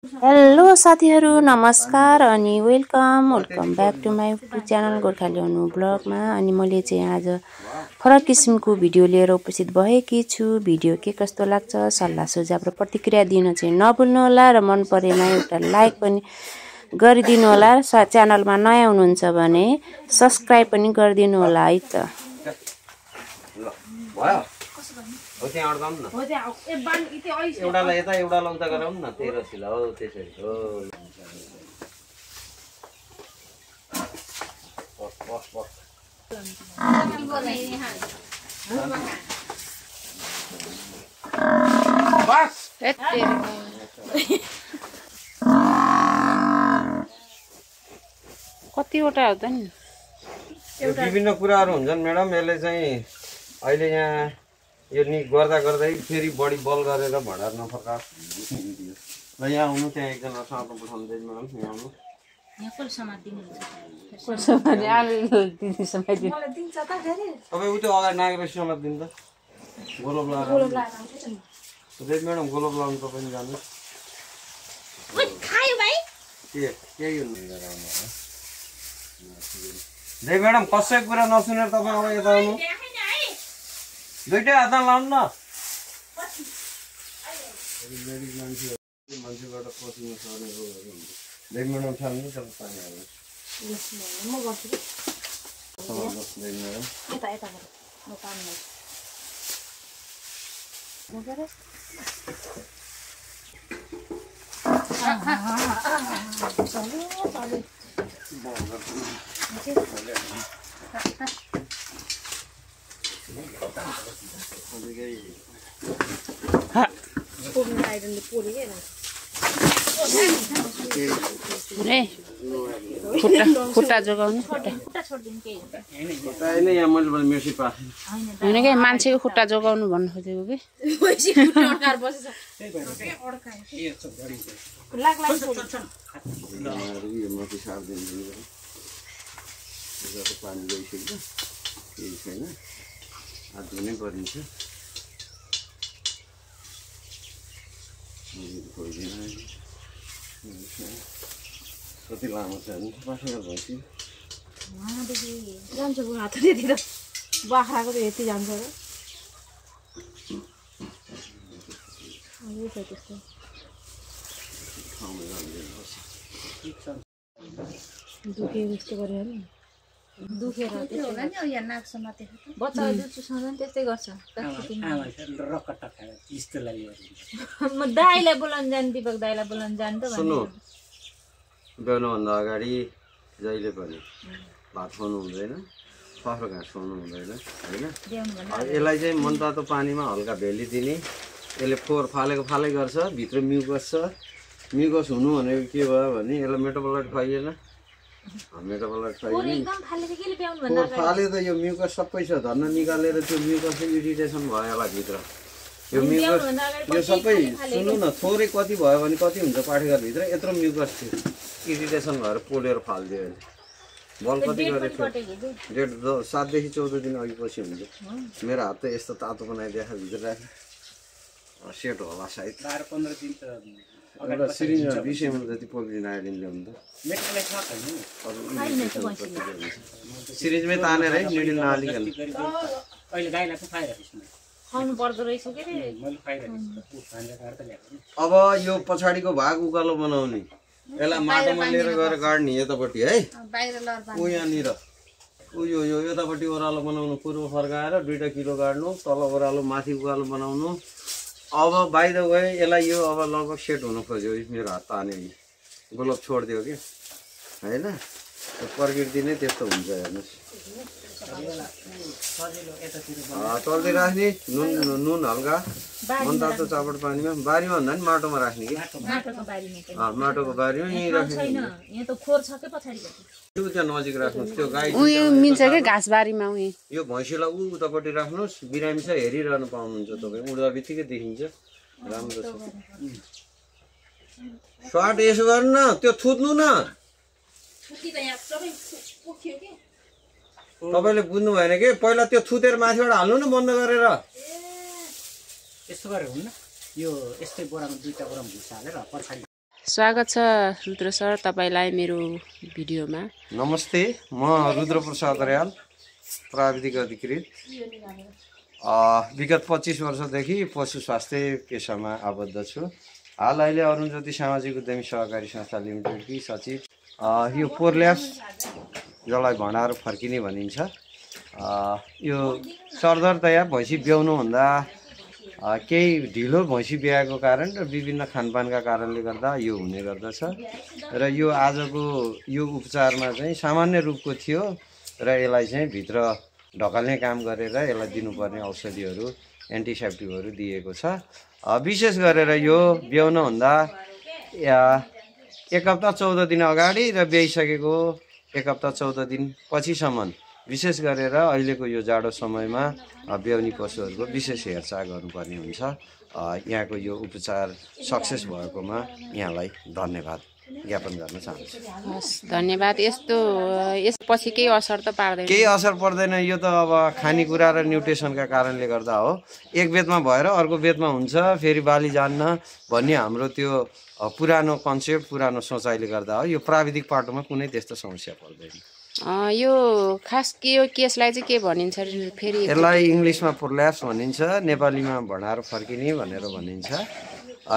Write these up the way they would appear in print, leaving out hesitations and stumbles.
Hello साथीहरु नमस्कार अनि welcome back to my YouTube channel Gorkha ल्याउनु ब्लगमा। अनि मैले चाहिँ आज फरक किसिमको भिडियो लिएर उपस्थित भएकी छु। भिडियो के कस्तो लाग्छ सल्लाह सुझाव र प्रतिक्रिया दिन चाहिँ नभुल्नु होला र मन परेमा एउटा लाइक पनि गरिदिनु होला। च्यानलमा नयाँ हुनुहुन्छ भने सब्स्क्राइब पनि गरिदिनु होला है त। हो त्यहाँ अड्काउँ न एउटालाई यता एउटालाई उता गराउँ न 13 सिला हो त्यसरी हो। कतिवटा हो त नि विभिन्न कुराहरू हुन्छन् म्याडम। यसले चाहिँ अहिले यहाँ यो नि गर्दा गर्दै फेरि बढी बल गरेर भडार नफर्काओस् ल। यहाँ आउनु त्यहाँ एकजना साँपो पठाउँदै म्याडम यहाँ आउनु। तपाईँ उतै अगाडि नागेर समात दिनु त गोलब लगाएर म्याडम गोलब लगाउनु तपाईँ पनि जानु के म्याडम कसैको कुरा नसुनेर तपाईँ अब यता आउनु। दुईटै हातमा लाउनु न। मान्छेबाट पसिना सर्ने रोगहरू हुन्छ। म्याडम छाल्नु तपाईँ पानी हाल्नु। खुट्टा जोगाउनु होइन कि मान्छेको खुट्टा जोगाउनु भन्नु खोजेको कि पानी गइसक्यो केही छैन हात धुनै परिन्छ। कति लामो छ भने पासेर भइसक्यो जान्छ हात त्यतिर बाख्राको त यति जान्छ र त्यस्तो दुखे जस्तो गऱ्यो नि दुखेर बच्चा दुध त्यस्तै गर्छ। म दाइलाई बोलाउनु जानु दिपक दाइलाई बोलाउनु जानु त सुन्नु ब्याउनुभन्दा अगाडि जहिले पनि भात खुवाउनु हुँदैन, फाफ्रो घाँस खुवाउनु हुँदैन होइन। यसलाई चाहिँ मनतातो पानीमा हल्का भेली दिने। यसले फोहोर फालेको फालै गर्छ, भित्र म्युकस छ। म्युकस हुनु भनेको के भयो भने यसलाई मेटाबोलाइट खुवाइएन। मेटाबोलाइट खुवाइएन फोहोर फाल्यो त यो म्युकस सबै छ धन्न निकालेर त्यो म्युकस चाहिँ इरिटेसन भयो यसलाई भित्र। यो म्युकस यो सबै सुन्नु न थोरै कति भयो भने कति हुन्छ पाठेघरभित्र यत्रो म्युकस थियो इरिटेसन भएर पोलेर फालिदियो अहिले। बल कति गरेको थियो 7 देखि 14 दिन अघि पछि हुन्छ। मेरो हात त यस्तो तातो बनाइदिएको भित्र राखेँ सेट होला सायद 12-15 दिन त एउटा सिरिन्ज 20 ml जति पोलिथिन आयोडिन ल्याउनु त सिरिन्जमै तानेर है निडिल नहालिकन। अहिले गाईलाई पनि खाइरहेको खाउनु पर्दो रहेछ के रे। अब यो पछाडिको भाग उकालो बनाउने यसलाई माटोमा लिएर गएर गाड्ने यतापट्टि है ऊ यहाँनिर ऊ यो यतापट्टि ओह्रालो बनाउनु पूर्व फर्काएर 2 किलो गाड्नु तल ओह्रालो माथि उकालो बनाउनु। अब बाइ द वे यसलाई यो अब लगभग सेट हुनु खोज्यो मेरो हात तान्यो गोलब छोडिदियो कि होइन। प्रकृति नै त्यस्तो हुन्छ हेर्नुहोस्। तल्दै राख्ने नुन हल्का मनतातो चापट पानीमा बारीमा भन्दा पनि माटोमा राख्ने कि माटोको बारीमा यहीँ राख्ने। त्यो त्यहाँ नजिक राख्नुहोस् त्यो गाई मिल्छ कि घाँस बारीमा यो भैँसीलाई उतापट्टि राख्नुहोस्। बिरामी छ हेरिरहनु पाउनुहुन्छ तपाईँ उड्दा बित्तिकै देखिन्छ राम्रो छ। सर्ट यसो गर्नु न त्यो थुत्नु न तपाईले बुझ्नु भएन के पहिला त्यो थुतेर माथिबाट हाल्नु न बन्द गरेर यस्तो गरेर हुन्न यो यस्तै बोरामा दुईटा बोरा भुसा हालेर पछाडी स्वागत छ रुद्र सर तपाईलाई मेरो भिडियोमा। नमस्ते, म रुद्र प्रसाद अर्याल, प्राविधिक अधिकृत। विगत 25 वर्षदेखि पशु स्वास्थ्य पेसामा आबद्ध छु। हाल अहिले अरुण ज्योति सामाजिक उद्यमी सहकारी संस्था लिमिटेडकी सचिव। यो पोरल्याप्स जसलाई भँडारो फर्किने भनिन्छ, यो सरदरतया भैँसी ब्याउनुभन्दा केही ढिलो भैँसी ब्याएको कारण र विभिन्न खानपानका कारणले गर्दा यो हुने गर्दछ। र यो आजको यो उपचारमा चाहिँ सामान्य रूपको थियो र यसलाई चाहिँ भित्र ढकाल्ने काम गरेर यसलाई दिनुपर्ने औषधिहरू एन्टिसेप्टिकहरू दिएको छ। विशेष गरेर यो ब्याउनुभन्दा 1 हप्ता 14 दिन अगाडि र ब्याइसकेको 1 हप्ता 14 दिन पछिसम्म विशेष गरेर अहिलेको यो जाडो समयमा ब्याउने पशुहरूको विशेष हेरचाह गर्नुपर्ने हुन्छ। यहाँको यो उपचार सक्सेस भएकोमा यहाँलाई धन्यवाद ज्ञापन गर्न चाहन्छु। हस्, धन्यवाद। यसपछि केही असर त पार्दैन? केही असर पर्दैन। यो त अब खानेकुरा र न्युट्रिसनका कारणले गर्दा हो। एक बेतमा भएर अर्को बेतमा हुन्छ, फेरि बाली जान्न भन्ने हाम्रो त्यो पुरानो कन्सेप्ट, पुरानो सोचाइले गर्दा हो। यो प्राविधिक पाटोमा कुनै त्यस्तो समस्या पर्दैन। यो खास के यो केसलाई चाहिँ के भनिन्छ फेरि? यसलाई इङ्ग्लिसमा पोरल्याप्स भनिन्छ, नेपालीमा भँडारो फर्किने भनेर भनिन्छ।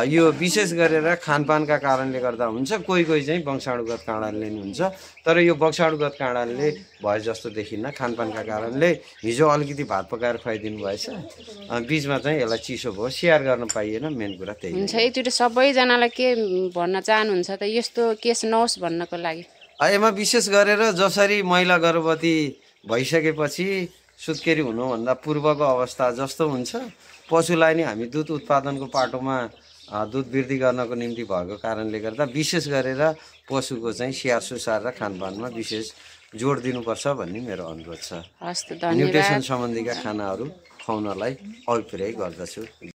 यो विशेष गरेर खानपानका कारणले गर्दा हुन्छ। कोही चाहिँ वंशाणुगत काँडाले नि हुन्छ, तर यो वंशाणुगत काँडाले भए जस्तो देखिन्न। खानपानका कारणले हिजो अलिकति भात पकाएर खुवाइदिनु भएछ, बिचमा चाहिँ यसलाई चिसो भयो, सेयर गर्न पाइएन। मेन कुरा त्यही हुन्छ। एकचोटि सबैजनालाई के भन्न चाहनुहुन्छ त यस्तो केस नहोस् भन्नको लागि? यसमा विशेष गरेर जसरी महिला गर्भवती भइसकेपछि सुत्केरी हुनुभन्दा पूर्वको अवस्था जस्तो हुन्छ, पशुलाई नै हामी दुध उत्पादनको पाटोमा दुध वृद्धि गर्नको निम्ति भएको कारणले गर्दा विशेष गरेर पशुको चाहिँ स्याहार सुसार र खानपानमा विशेष जोड दिनुपर्छ भन्ने मेरो अनुरोध छ। हस् त, धन्यवाद। न्युट्रिसन सम्बन्धीका खानाहरू खुवाउनलाई अभिप्राय गर्दछु।